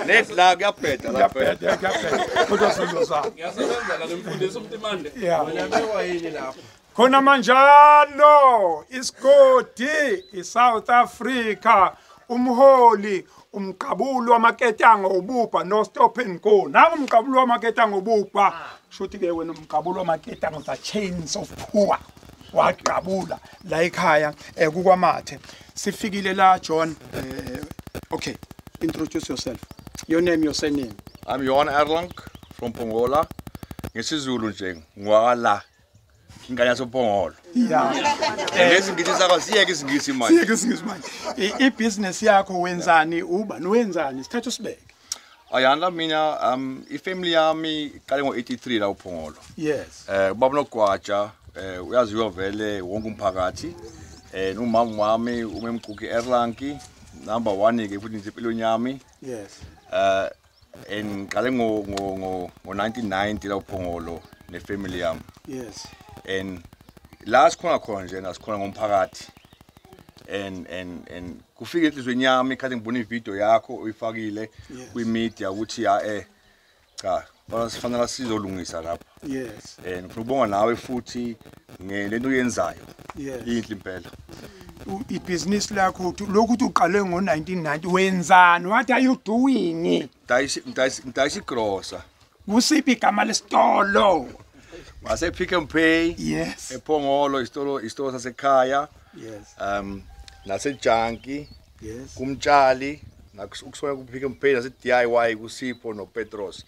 Net la kuyabheda la kuyabheda kuyabheda. Kodwa sizozama. Ngiyasebenza la lemfundisi uMtimande. Wena bekwa yini lapho? Khona manjalo isigodi iSouth Africa umholi umqabulo wamaketango ububha no stop and go. Nangu umqabulo wamaketango ububha. Shuthi ke wena umqabulo wamaketango the chains of poor. Waqabula la ekhaya kukwaMathe. Sifikile la John. Okay, introduce yourself. Your name, your surname. I'm Johan Erlang from Pongola. NgesiZulu nje ngwala. Ingane yasePhongolo. Yeah. Ngesingisi sakho siyeke isingisi manje. Siyeke isingisi manje. Ibhizinesi yakho wenzani, ubani wenzani? Sithatha usibeke. Ayanda mina ifamily yami iqale ngo-83 la uPhongolo. Yes. Ubaba noGwaja uyaziwa vele wonke umphakathi. Nomama wami uMemkuki Erlanki number 1 ke futhi empilweni yami. Yes. And ngiqale ngo 1990 la uPhongolo nefamily yami. Yes. And la sikhona khona nje nasikhona ngomphakathi. And kufike enhlizweni yami khathi ngibona ivideo yakho uyifakile kwi-media ukuthi ya cha bana sifanele sizolungisa lapha. Yes. And ngifuna ukubonga nawe futhi ngelento oyenzayo. Yes. Inhle impela. Ibhizinisi lakho lokhu uthi uqale ngo-1990 wenzani? What are you doing? Ngidayisa igrosa. Kusiphi igama lesitolo? Ngase Pick and Pay. Yes. ePhongolo isitolo sasekhaya. Yes. Nase Junkie. Yes. Kumtshali nakusuka ku Pick and Pay nase DIY kuSipho noPetros.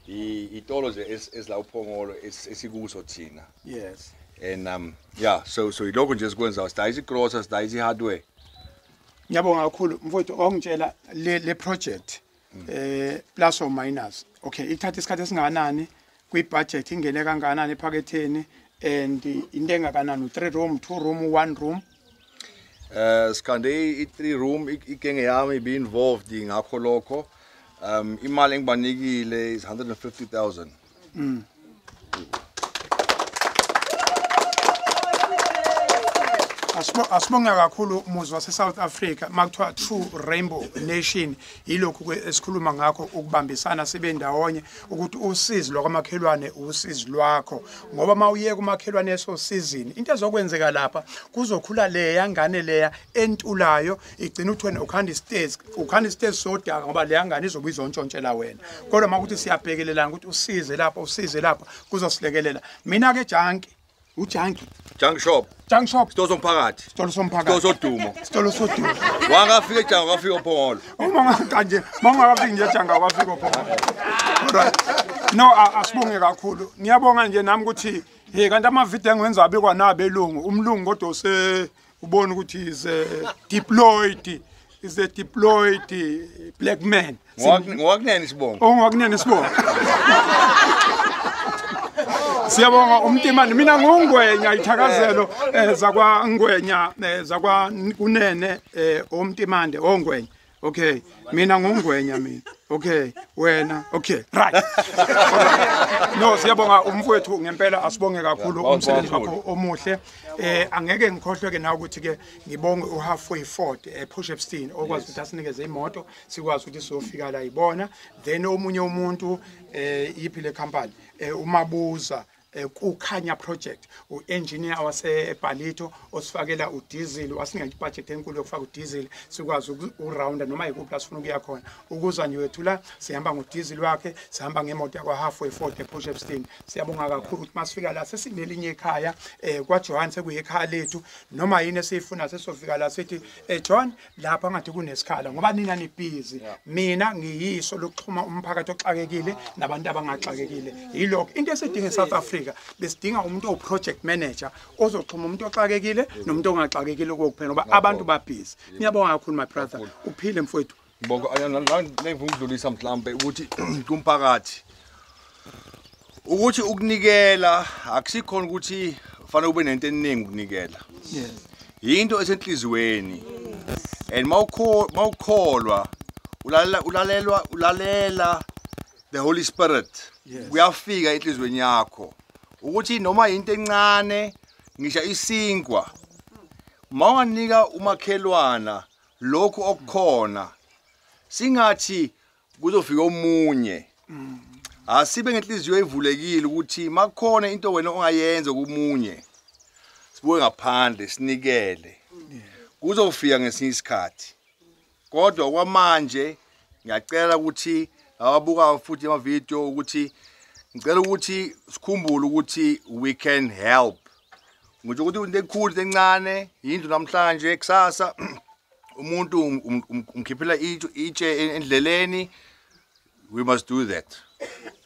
Itolo nje esila uPhongolo esikuso thina. Yes. And yeah, so ilokho nje sikwenza sidayisa igrosa, sidayisa ihardware. Ngiyabonga kakhulu mfowethu ongitshela le project plus or minus. Okay, ithatha isikhathi esingakanani kwi-budget ingene kangakanani ephaketheni and into engakanani 3 room, 2 room, 1 room? Sikhande i-3 room, igenge yami be involved ngakho lokho. Imali engibanikile is 150,000. Asibonga kakhulu muzi wase South Africa makuthiwa True Rainbow Nation yilokhu esikhuluma ngakho ukubambisana sibe ndawonye ukuthi usizi lwakwamakhelwane usizi lwakho ngoba mawuye kumakhelwane esosizini into ezokwenzeka lapha kuzokhula leya ngane leya entulayo igcina uthi wena ukhanda istairs ukhanda istairs sodaka ngoba leya ngane izobe izontshontshela wena kodwa makuthi siyabhekelelana ukuthi usize lapha usize lapha kuzosilekelela mina ke Junkie uJunkie Junk shop. Junk shop. Sitolo somphakathi. Sitolo somphakathi. Sitolo sodumo. Sitolo sodumo. Wangafika eJanga wafika oPhongolo. Uma ngakanje, mawungakafiki nje eJanga wafika oPhongolo. Alright. No, asibonge kakhulu. Ngiyabonga nje nami ukuthi hey kanti ama video engiwenza abekwa nabelungu. Umlungu kodwa use ubona ukuthi is deployed. Is a deployed black man. Ngowakunene isibongo. Oh, ngowakunene isibongo. Siyabonga uMtimande mina nguNgwenya ithakazelo zakwa Ngwenya zakwa Kunene oMtimande oNgwenya. Okay, mina nguNgwenya mina. Okay, wena. Okay, right. No, siyabonga umfowethu ngempela asibonge kakhulu umsebenzi wakho omuhle. Angeke ngikhohlwe ke nawe ukuthi ke ngibonge uHalfway Ford ePort Shepstone okwazi ukuthi asinikeze imoto sikwazi ukuthi sizofika la ibona. Then omunye umuntu iphi le company uMabuza kukhanya project uengineer waseBalito osifakela udiesel wasinika ibudget enkulu yokufaka udiesel sikwazi ukurounda noma ikuphi la sifuna ukuya khona ukuza nje wethu la sihamba ngodiesel wakhe sihamba ngemoto yakwa Halfway Ford ePort Shepstone. Siyabonga kakhulu ukuthi masifika la sesinelinye ekhaya kwaJohn sekuyikhaya lethu noma yini esifuna sesofika la sithi John lapha ngathi kunesikhala ngoba nina ni busy mina ngiyiso lokuxhuma umphakathi oxakekile nabantu abangaxakekile yilokho into esidinga eSouth Africa besidinga umuntu oproject manager ozoxhuma umuntu oxakekile nomuntu ongaxakekile kokuphela ngoba abantu babhizi. Ngiyabonga kakhulu my brother, uphile mfowethu. Ngibonga ngifuna ukudlulisa mhlambe ukuthi kumphakathi ukuthi ukunikela akusikhona ukuthi fanele ube nento eningi ukunikela. Yes. Yinto esenhlizweni. And mawukholwa ulalela the Holy Spirit. Kuyafika enhlizweni yakho ukuthi noma into encane ngisho isinkwa mawunganika umakhelwana lokhu okukhona Singathi kuzofika omunye. Asibe ngenhliziyo evulekile ukuthi makukhona into wena ongayenza kumunye. Sibuke ngaphandle sinikele. Kuzofika ngesinye isikhathi. Kodwa kwamanje ngiyacela ukuthi ababuka futhi ama video ukuthi ngicela ukuthi sikhumbule ukuthi we can help. Ngisho ukuthi into enkulu encane indlu namhlanje kusasa umuntu umkhiphela itshe endleleni, we must do that.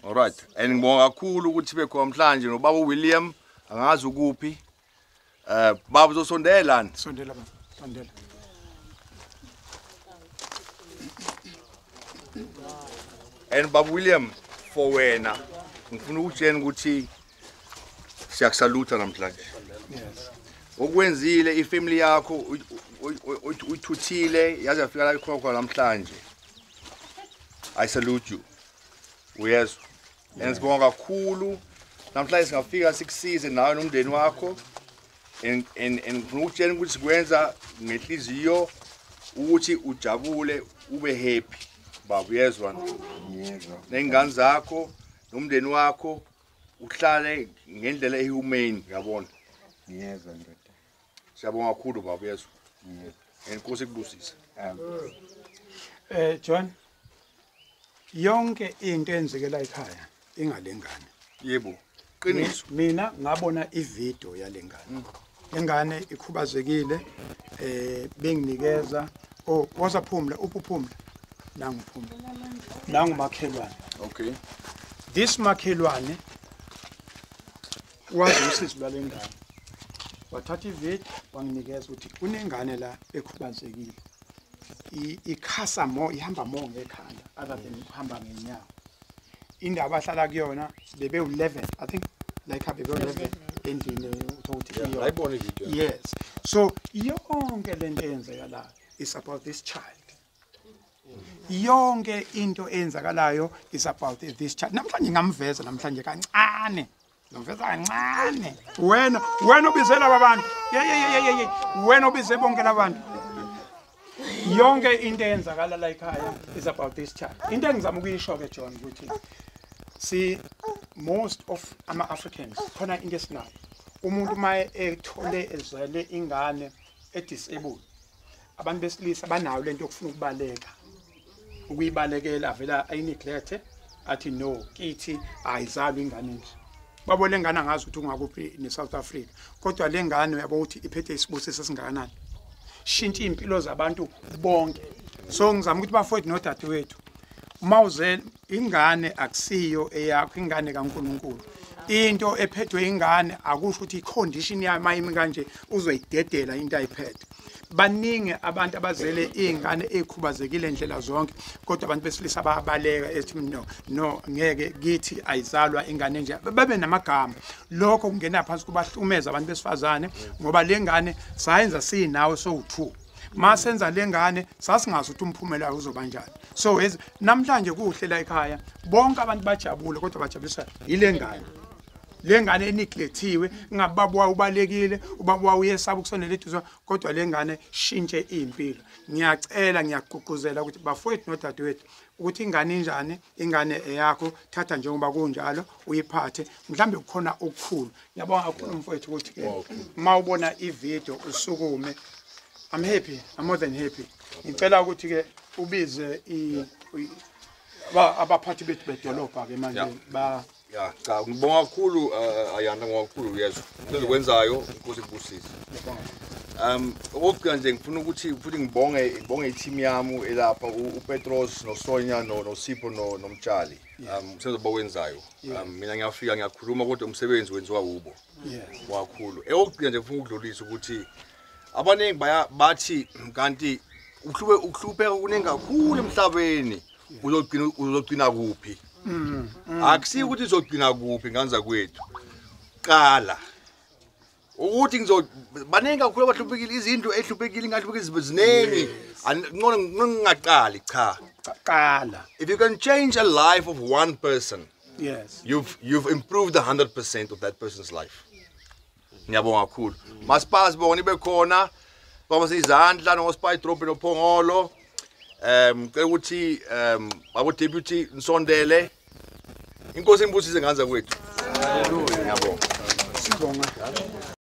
All right. And ngibonga kakhulu ukuthi bekhona namhlanje nobaba William angazi ukuphi. Baba uzosondela. Sondela baba. Sondela. And Baba William for wena ngifuna ukutshela ukuthi siyakusalutha namhlanje. Yes. Okwenzile ifamily yakho uyithuthile yaze yafika la ikhona khona namhlanje. I salute you. Uyezwa. And sibonga kakhulu namhlanje singafika sikusize nawe nomndeni wakho. And ngifuna ukutshela ukuthi sikwenza ngenhliziyo ukuthi ujabule ube happy. Baba uyezwa. Ngiyezwa. Nengane zakho nomndeni wakho uhlale ngendlela ehumane, uyabona. Ngiyezwa ndoda. Siyabonga kakhulu baba uyezwa. Ngiyezwa. Inkosi ikubusise. Amen. John, yonke into enzekela ekhaya ingalengane. Yebo. Qiniso. Mina ngabona ivideo yalengane. Lengane ikhubazekile, benginikeza woza phumla, uphumla. Nangu phumla. Nangu makhelwane. Okay. This makhelwane wazi usizi lwalengane. Wathatha ivideo wanginikeza ukuthi kunengane la ekhubazekile. Ikhasa mo ihamba mo ngekhanda other than ukuhamba ngenyawo. Indawo abahlala kuyona bebe u11, I think like bebe u11 endlini uthokuthi iyo. Ayibona ivideo. Yes. So yonke lento eyenzeka la is about this child. Yonke into eyenzakalayo is about this child. Namhlanje ngamveza namhlanje kancane. Ngimveza kancane. Wena ubizela abantu. Ye. Wena ubize bonke labantu. Yonke into eyenzakala la ekhaya is about this child. Into engizama ukuyisho ke John ukuthi see most of ama Africans khona into esinayo. Umuntu maye ethole ezele ingane edisabled. Abantu besilisa banayo lento yokufuna ukubaleka. Ukuyibalekela vela ayineglect athi no kithi ayizalwa ingane nje. Babo lengane angazi ukuthi ungakuphi neSouth Africa. Kodwa lengane uyabo ukuthi iphethe isibusiso esingakanani. Shintsha impilo zabantu bonke. So ngizama ukuthi bafowethu nodadewethu mawuze ingane akusiyo eyakho, ingane kaNkuluNkulu. Into ephethwe ingane akusho ukuthi icondition yayo mayimi kanje uzoyidedela into ayiphethe. Baningi abantu abazele izingane ezikhubazekile indlela zonke kodwa abantu besilisa bayabaleka ethi no ngeke kithi ayizalwa ingane nje, babe namagama. Lokho kungena phansi kubahlumeza abantu besifazane ngoba lengane sayenza sinawe so2. Masenza lengane sasingazi ukuthi umphumela uzoba njani. So namhlanje kuhle la ekhaya bonke abantu bajabule kodwa bajabulisa yilengane. Lengane eneglectiwe ngababa ubalekile ubaba uyesaba ukusondela eduze kodwa lengane shintshe impilo. Ngiyacela ngiyagqugquzela ukuthi bafowethu nodadewethu ukuthi ingane injani, ingane eyakho thatha njengoba kunjalo uyiphathe mhlambe kukhona okukhulu. Ngiyabonga kakhulu mfowethu ukuthi ke mawubona ivideo usukume. I'm happy, I'm more than happy. Ngicela ukuthi ke ubize abaphathi bethu bedolobha ke manje ba Ya, cha ngibonga kakhulu Ayanda, ngibonga kakhulu uyezwa. Into inkosi ikubusise. Okugcina nje ngifuna ukuthi futhi ngibonge i-team yami elapha uPetros noSonya noSipho noMtshali. Umsebenzi abawenzayo. Mina ngiyafika ngiyakhuluma kodwa umsebenzi wenziwa ubo. Kakhulu. Okugcina nje ngifuna ukudlulisa ukuthi abaningi bathi kanti ukuhlupheka kuningi kakhulu emhlabeni uzogcina kuphi? Akusiyo ukuthi izogcina kuphi nganza kwethu. Qala ukuthi baningi kakhulu abahluphekile, izinto ehluphekile ingahluphekile ziningi. Ngcono ngingaqali cha. Qala. If you can change a life of one person, yes, you've improved 100% of that person's life. Ngiyabonga kakhulu. Masipala sibonga nibe khona. Baba sezandla noSpy Drop noPhongolo. Ngicela ukuthi babo deputy nisondele. Inkosi inibusise nganza kwethu. Hallelujah. Ngiyabonga. Sibonga.